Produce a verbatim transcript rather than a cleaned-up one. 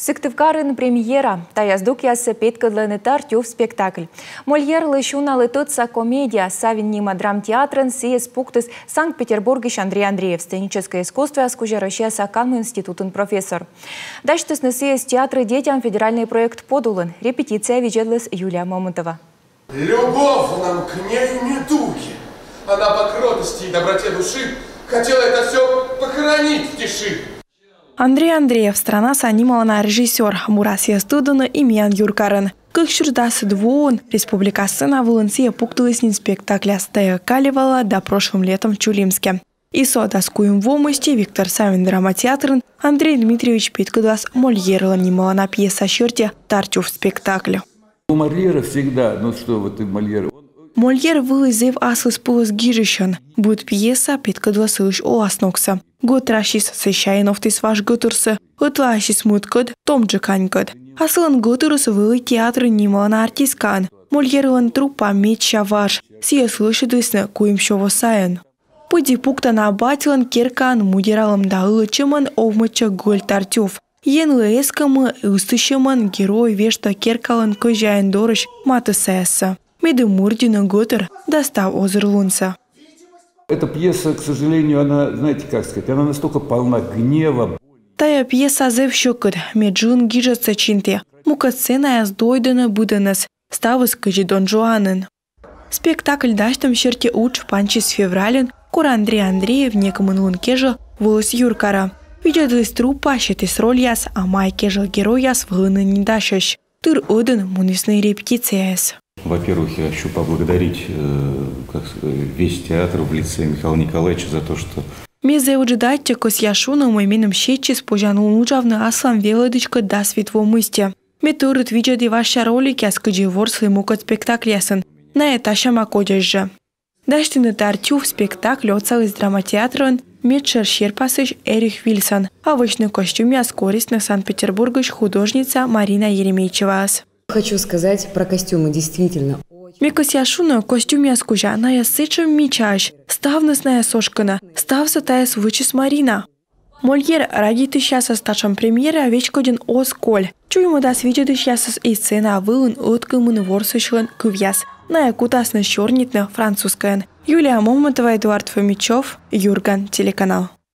Сыктывкарын премьера. Тайӧ здукъясӧ петкӧдлӧны «Тартюф» спектакль. Мольерлысь уналы тӧдса комедия. Савин нима драмтеатрын сійӧс пуктіс Санкт-Петербургысь Андрей Андреев, сценическӧй искусствояс кузя Россияса канму институтын профессор. Дасьтісны сійӧс театр детям федеральнӧй проект подулын. Репетиция видзӧдліс Юлия Мамонтова. Любовном к ней недуге. Она по кротости и доброте души хотела это все похоронить в тиши. Андрей Андреев — странаса нималана режиссёр, бура сійӧс тӧдӧны и миян юркарын. Кык сюрс дасӧд воын республика сцена вылын сійӧ пуктыліс нин спектакляс «Тайӧ Калевала» да «Прошлым летом в Чулимске». И со дас куим во мысти Виктор Савин драмтеатрын Андрей Дмитриевич петкӧдлас Мольерлӧн нималана пьеса серти «Тартюф» спектакль. У Мольера всегда, ну что вот и Мольер. Мольер вӧлі зэв аслыспӧлӧс гижысьӧн. Быд пьеса петкӧдлӧ сылысь оласногсӧ. Гӧтырасис, сэсся эновтіс важ гӧтырсӧ, ӧтлаасис мыткӧд, томджык анькӧд. А сылӧн гӧтырыс вӧлі театрын нималана артисткаӧн. Мольерлӧн труппа медся важ. Сійӧс лӧсьӧдісны куимсё во сайын. Пыдди пуктана батьлӧн керкаын мудералӧм да ылӧдчӧмӧн овмӧдчӧ гӧль Тартюф. Енлы эскӧмӧ, ыстысьӧмӧн герой вештӧ керкалӧн кӧзяин дорысь матыссаяссӧ, медым мырддьыны гӧтыр да став озырлунсӧ. Эта пьеса, к сожалению, она, знаете, как сказать, она настолько полна гнева. Тайӧ пьеса зэв сьӧкыд, ме джын гижӧдсӧ чинті. Мукӧд сценаяс дойдӧны быдӧнӧс, ставыс кыдзи Дон Жуанын. Спектакль дасьтӧм серти удж пансис февральын, кор Андрей Андреев некымын лун кежлӧ воліс юркарӧ. Видзӧдліс труппа, сетіс рольяс, а май кежлӧ геройяс вӧліны нин дасьӧсь. Тыр ӧдӧн мунісны репетицияяс. Во-первых, я хочу поблагодарить э, как, э, весь театр в лице Михаила Николаевича за то, что Ме зэв ыджыд аттьӧ кӧсъя шуны, мый меным сетчис позянлун уджавны аслам велӧдыськӧд дас вит во мысти. Ме тӧрыт видзӧді важся роликъяс, кыдзи ворслі мукӧд спектакльясын. Найӧ та сяма кодьӧсь жӧ. Дасьтыны «Тартюф» спектакль отсаліс драмтеатрын медшӧр серпасысь Эрих Вильсон, а вӧчны костюмъяс корисны Санкт-Петербургысь художница Марина Еремейчеваӧс. Хочу сказать про костюмы, действительно. Ме кӧсъя шуны, костюмъяс кузя, найӧ сэтшӧм мичаӧсь, ставныс найӧ сошкӧны, ставсӧ тайӧс вӧчис Марина. Мольер радейтысьясӧс татшӧм премьера веськодьын оз коль. Чуймӧдас видзӧдысьясӧс и сцена вылын ӧткымын ворсысьлӧн кывъяс. Найӧ кутасны сёрнитны французскӧйӧн. Юлия Момотова, Эдуард Фомичев, «Юрган» телеканал.